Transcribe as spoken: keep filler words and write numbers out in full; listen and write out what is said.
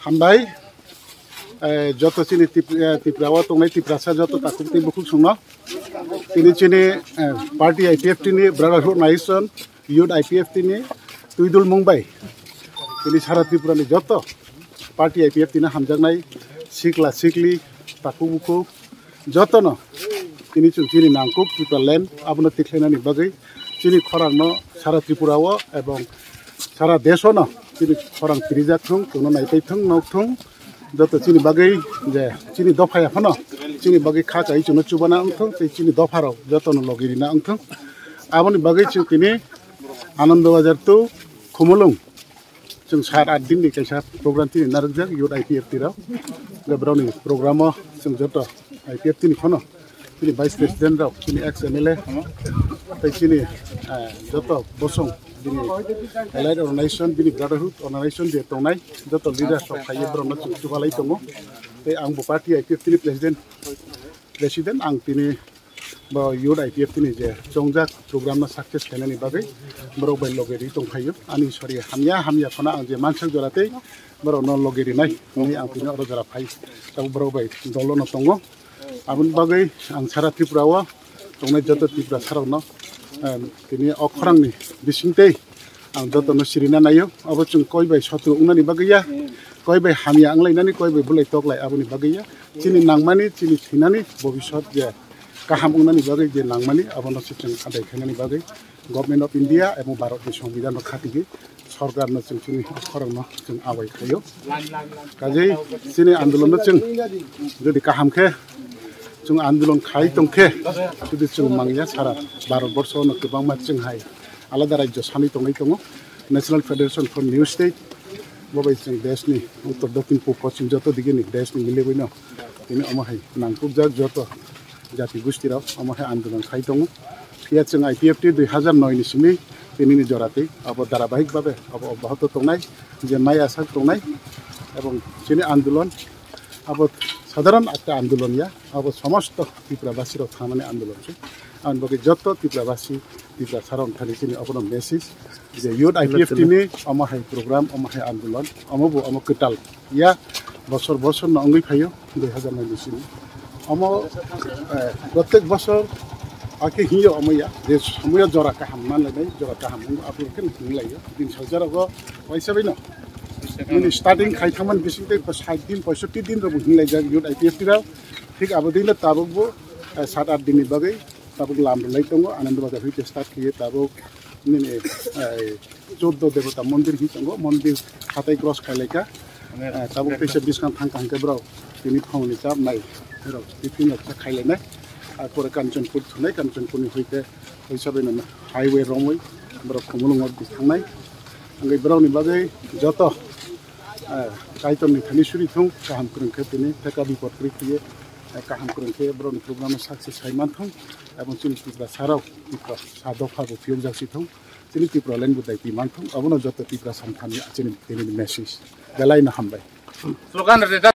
Hambai, eh, joto chini Tip-, eh, Tripura o tongnai Tiprasa joto takhuk tei bukhuk songno. Tini chini, eh, party I P F T ni Brotherhood Nation, Youth I P F T ni twidul mung bai. Tini sara Tripura ni joto party I P F T ni hamjaknai sikla sikli takhuk bukhuk jotono tini chwng chini nangkuk Tripura land abono tikhlainani bagwi chini khorangno sara Tripura o ebong sara desh o no chini khorang tirijak thung, chwngno naipai thung, nok thung, joto chini bagwi je chini dopha ya phano chini bagwi kha kai chwngno chubana wng thung, tei chini dopha rok jotono logi rina wng thung. Aboni bagwi chwng tini Anando Bazar to Khumulwng chwng sat art din ni kaisa program tini narwkjak youth I P F T rok. Borokni program o chwng joto I P F T ni phano chini vice president rok, chini ex M L A, tei chini, eh, joto bosong, bini allied organization, bini brotherhood organization je tongnai, joto leaders rok phaiwi borokno chwng chubalai tongo. Tei ang bo party I P F T ni president, president, ang tini bo youth I P F T ni je chongjak program no success khainani bagwi borok bai loge ri tongphaio. Ani sori hamya hamya phano ang je mansak jora tei borokno loge rinai hwnwi ang tini oro jora phai. Tabuk borok bai dolo no tongo. Aboni bagwi ang sara Tripura o tongnai joto Tripura sarokno, em, tini o khorangni bisingtwi ang jotono sirina naio. Abo chwng koi bai sotro wngnani bagwi ya, koi bai hamya wnglainani, koi bai bulai toklai aboni bagwi ya. Chini nangmani, chini thwinani bobisot je kaham wngnani bagwi je nangmani, abono se chwng adai khainani bagwi Government of India ebong Bharat ni Songbidan no khatigwi sorkar no chwng chini khorang no chwng abai khaio. Kajei chini andolon no chwng jodi kaham khe chwng andolon khai tong khe jodi chwng mangya sara Bharat borsho no kwbangma chwng hai alada rajyo sanwi tongwi tongo. National Federation for New State bo bai chwng desh ni uttor, dokhin, pub, poschim joto dige ni desh ni milebwi no tini omo hai nangkukjak joto jati gusti rok omo hai andolon khai tongo. Phiya chwng I P F T dui hazar noi ni simi tini ni jora tei abo dharabahik babe abo obbahoto tongnai, je mai asak tongnai, ebong chini andolon abo sadharon ekta andolon ya, abo somosto Tripura basi rok thangnani andolon se. Ang bagwi joto Tripura basi, Tripura sarok thani chini obono message je youth I P F T ni omo hai program, omo hai andolon, omo bo omo kwtal ya, bosor bosor no wngwi phaio dui hazar noi ni simi. Omo, eh, protek bosor akhe hiyo omo ya, je somoyo jora kaham manlainai, jora kaham wng, abo khe hinlaio. Din salsa rogo waisa bai no. Nini starting khai thangman bising tei sait din, poisotti din rogo hinlaijak youth I P F T rok. Thik abo din tabuk bo, eh, sat art din ni bagwi tabuk lam rwlai tongo, Anando Bazar hoite start khiye tabuk nini, eh, choddo debota mondir hi tongo, mondir hatai cross khailai kha. Eh, tabuk teisa biskang thang kha hwnkhe borok tini phangni chap nai, borok tiffin rok khailai nai. Ar pore Kanchanpur thunai, Kanchanpur ni hoite hoisa bai no highway romwi borok Khumulwng o thangnai. Hwnkhe borokni bagwi joto, eh, Kaitorni thani suri thung, kaham kwrwng khe tini theka bipod kwrwi khiye, eh, kaham kwrwng khe borokni program no success khai man thung, ebong chini Tripura sarok, Tripura sa dopha bo phiyok jak si thung. Chini Tripura land bo daiti man thung, abono joto Tripura samthani chini tini ni message. Belai no hambai. Slogan rwdi da.